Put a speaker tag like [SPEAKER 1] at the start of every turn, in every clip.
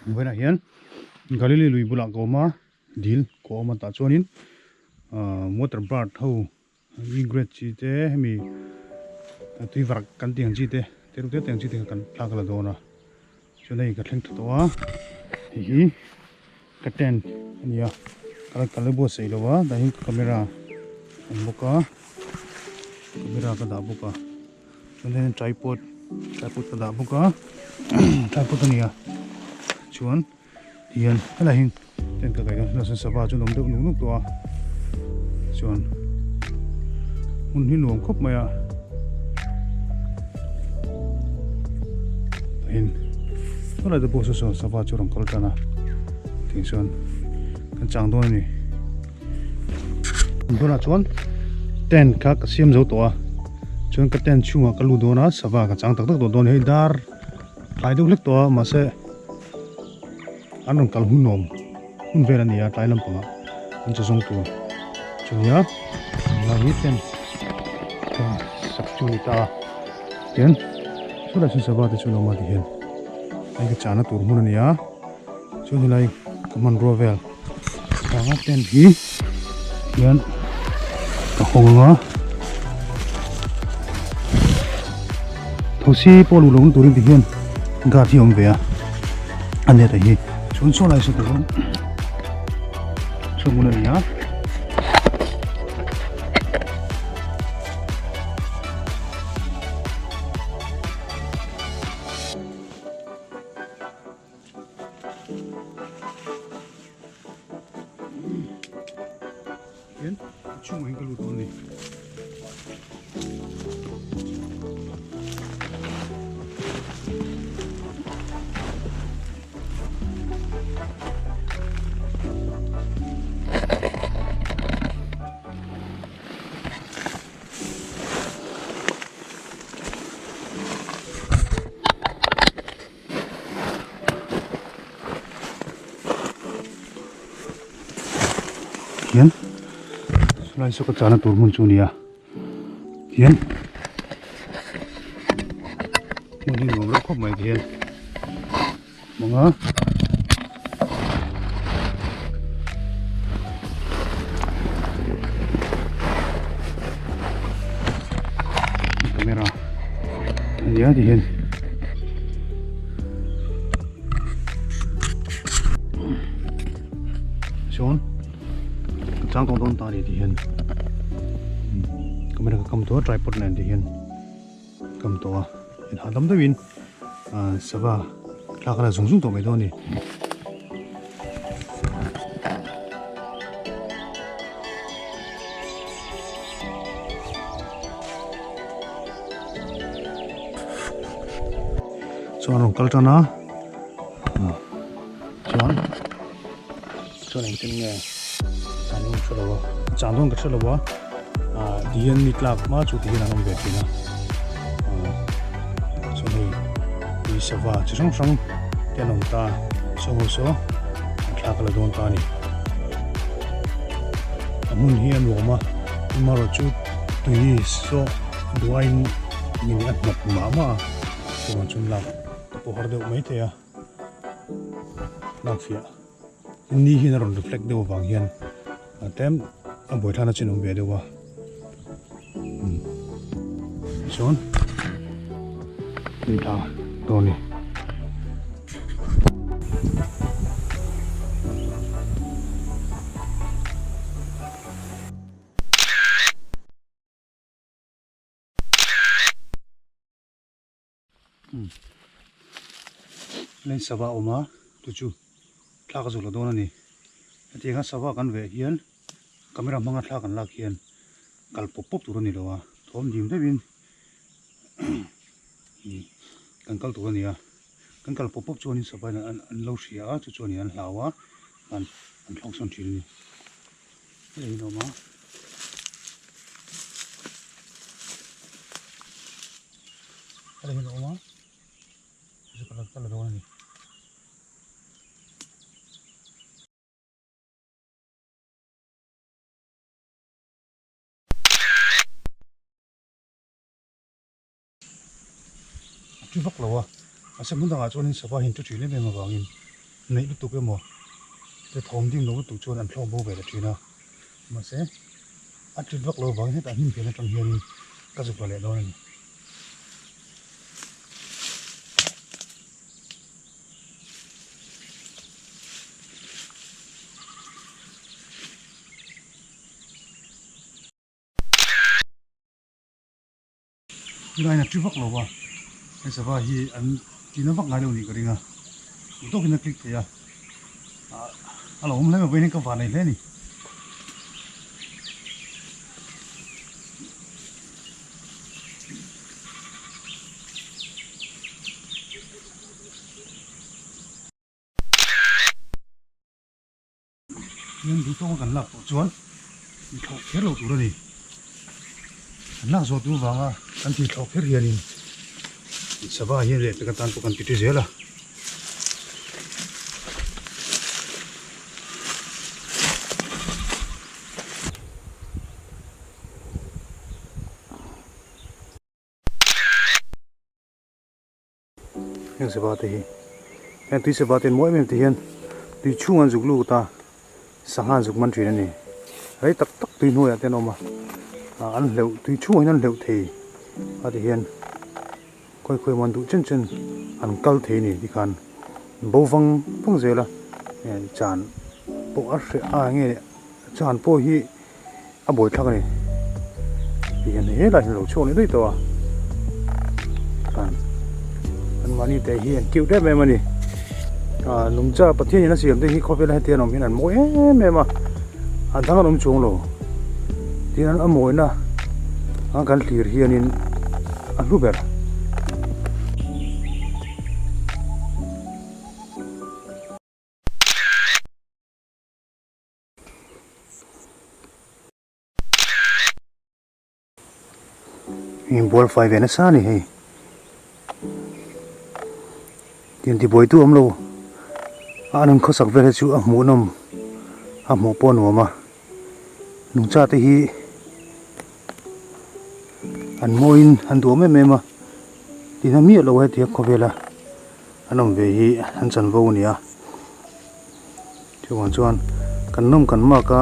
[SPEAKER 1] Vawiinah hian Galili lui bulah ka awm a, dil ka awm a tah chuanin ahh water bird ho egret chi te hemi tui varak kan tih ang chi te te reuh te te ang chi te kha kan thlak la dawn a chuan hei ka thleng tha tawh a hei hi ka tent a ni a ka la buatsaih lo a tah hian camera a awm bawk a camera ka dah bawk a. Chuan hian tripod tripod ka dah bawk a tripod a ni a chuan tihian helai hi tent ka kaih dawn huna chuan sava chu an awm deuh nuk nuk tawh a chuan hmun hi nuam khawp mai a tihian helai te pawh saw sawn sava chu a rawn kal tan a tiang chuan kan chang dawn a ni. Tunah chuan tent kha ka siam zo tawh a chuan ka tent chhungah ka lut dawn a sava ka chang tak tak tawh dawn a ni hei dar tlai deuh hlek tawh a mahse an rawn kal hun awm hun vel a ni a tlai lampangah an che zawng tur chu nia tunlai hi tent ka sak chu a ni ta a tian chulai chuan sava te chu an awm a tihian hei ka chahna tur hmun a ni a chuan helai ka hmanrua vel. Vanga tent hi hian ka hawng anga thosi pawh luh lohna turin ti hian guard hi a awm ve a a net ah hi chuan saw lai saw tur saw hmun a ni a. Hian a chhungah hian ka lut dawn a ni. Hian chulai saw ka chahna tur hmun chu a ni a hian hmun hi nuam reuh khawp mai ti hian hmang a. Camera a nia ti hian chuan ka chang tawng dawn ta a ni ti hian camera ka kam tawh a tripod nen ti hian kam tawh a inhahdam deuhin ah sava thlak a la zung zung tawh mai dawn a ni. Chuan rawn kal tan a chuan chuan engtin nge an awm hre lo a chang dawn ka hre lo a ah ti hian mi tlak hma chu ti hian an awm ve thin a ah chuan hei tui sava chi hrang hrang te an awm ta saw ho saw an thlak a la dawn ta a ni a hmun hi a nuam a amaherawhchu tui saw duaiin engemaw a hnawk mah mah a chuvang chuan lak te pawh har deuh maithei a lak fiah ni hian a rawn reflect deuh avang hian a tlem a buaithlana chin awm ve deuh a chuan tui tla dawn a ni. Lei sava a awm a chu chu thlak a zawh lo dawn a ni hetiang a sava kan veh hian camera hmanga thla kan lak hian kal pawp pawp tur a ni lo a thawm dim deuhin kan kal tur a ni a kan kal pawp pawp chuanin sava in an lo hria a chu chuanin an hlau a an thlawk sawn thin a ni hei in awm a. Hei hi a awm a chu ka la dawn a ni. A thu vak lo a mahse hmun dangah chuanin sava hi an thu thin em em avangin. neih lutuk emaw te thawm ding lo lutuk chuan an thlawk bo ve ta thin a, mahse a tit vak lo vangin hetah hnim pian atang hianin ka zuk la leh dawn a ni. Helaiin a ṭi vak lo va, he sava hi an ṭina vak ngai lo nih ka ring a, duh tawkin a click thei a, a lo awm hle mai vawiin hian ka van nei hle a ni. Hian duh tawka kan lak tawh chuan i thlawh kher lo tur a ni. Kan lak zawh tur vanga kan ti thlawh kher hianin sava hian leh pek atan pawh kan ti ṭi zel a. Heng sava te hi heng tui sava te an mawi em em te hian tui chhung an zuk lut a sangha an zuk man thin a ni rei tak tak tui hnuaiah te an awm a ah an hleuh tui chhungah hian an hleuh thei a ti hian khawi khawi emaw an duh chen chen an kal thei a ni tikhan an bo vang vang zel a chan pawh a hreh a enge chan pawh hi. A buai thlak a ni tih hian he lai hi lo chhuak leh daih tawh a khan an mahni te hi an cute em em a ni ah nungcha Pathian in a siam te hi khawvela hetiang an awm hian an mawi em em a a dang an awm chuang lo tin an a mawina a kan thlir hianin a hlu ber. Inbual fai ve nasa a ni hei. Tin tibuai tu awm lo a an khawsak vel hi chu a hmuhnawm a hmuh pawh a nuam a nungcha te hi an mawiin an duhawm em em a tin a miah lo hetiang khawvela an awm ve hi an chanvo a ni a. Chuvang chuan kan nawm kan mak a,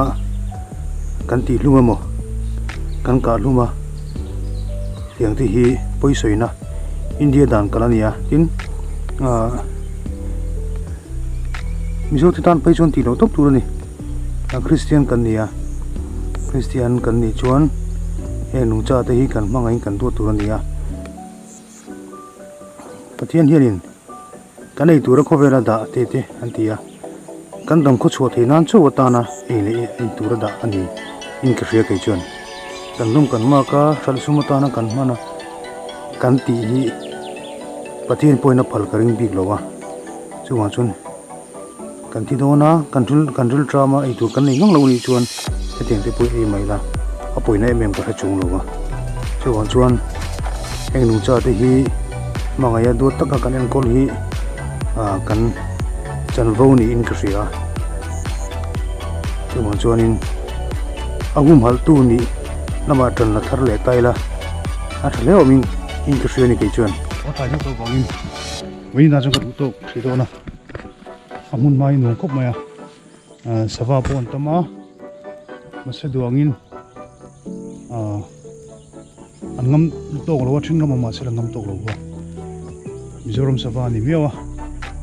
[SPEAKER 1] kan tih hlum emaw kan kah hlum a tiang te hi pawisawi na India dan kalh a ni a tin ahh Mizo te tan phei chuan tih loh tawp tur a ni Kristian kan ni a Kristian kan nih chuan heng nungcha te hi kan hmangaih in kan duat tur a ni a Pathian hianin. Kan ei tura khawvela dah te te an ti a, kan dam khaw chhuah theih nan chauh atana ei leh ei tura dah a ni in ka hria kei chuan. Kan hlum kan mak a, hralh sum atana kan hman a, kan tih hi Pathian pawhin a phal ka ring bik lo a, chuvang chuan kan thi dawn a, kan ril kan ril tram a, ei tur kan nei ngang lo a nih chuan hetiang te pawh ei mai ila a pawina em em ka hre chung lo a, chuvang chuan heng nungcha te hi hmangaih a duat taka kan enkawl hi ah kan chanvo niin ka hria a, chuvang chuanin a humhalh tu nih lamah tan la thar leh ta ila a tha hle awmin in ka hria a ni kei chuan. A tlai deuh tawh vangin vawiin ah chuan ka duh tawk hrih dawn a. A hmun hma hi nuam khawp mai a ah sava pawh an tam a mahse duh angin ah an ngam tawk lo a then ngam a mahse la ngam tawk lo bawk Mizoram sava a ni miau a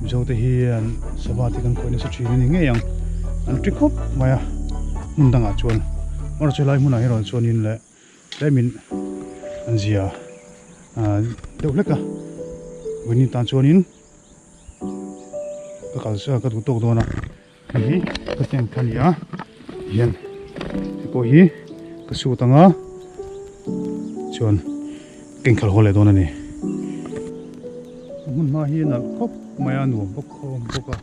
[SPEAKER 1] Mizo te hi an sava te kan khawih nasa thin a ni ngei ang an ṭi khawp mai a hmun dangah chuan amaherawhchu helai hmunah erawh chuanin leh Tlemin an zia deuh hlek a, vawiin tan chuanin ka kal ka duh tawk dawn a, hei hi ka tent a ni a tihian hei pawh hi ka suit ang a chuan ka inkhalh haw leh dawn a ni. A hmun hma hi a nalh khawp mai a, nuam bawk a awm bawk a.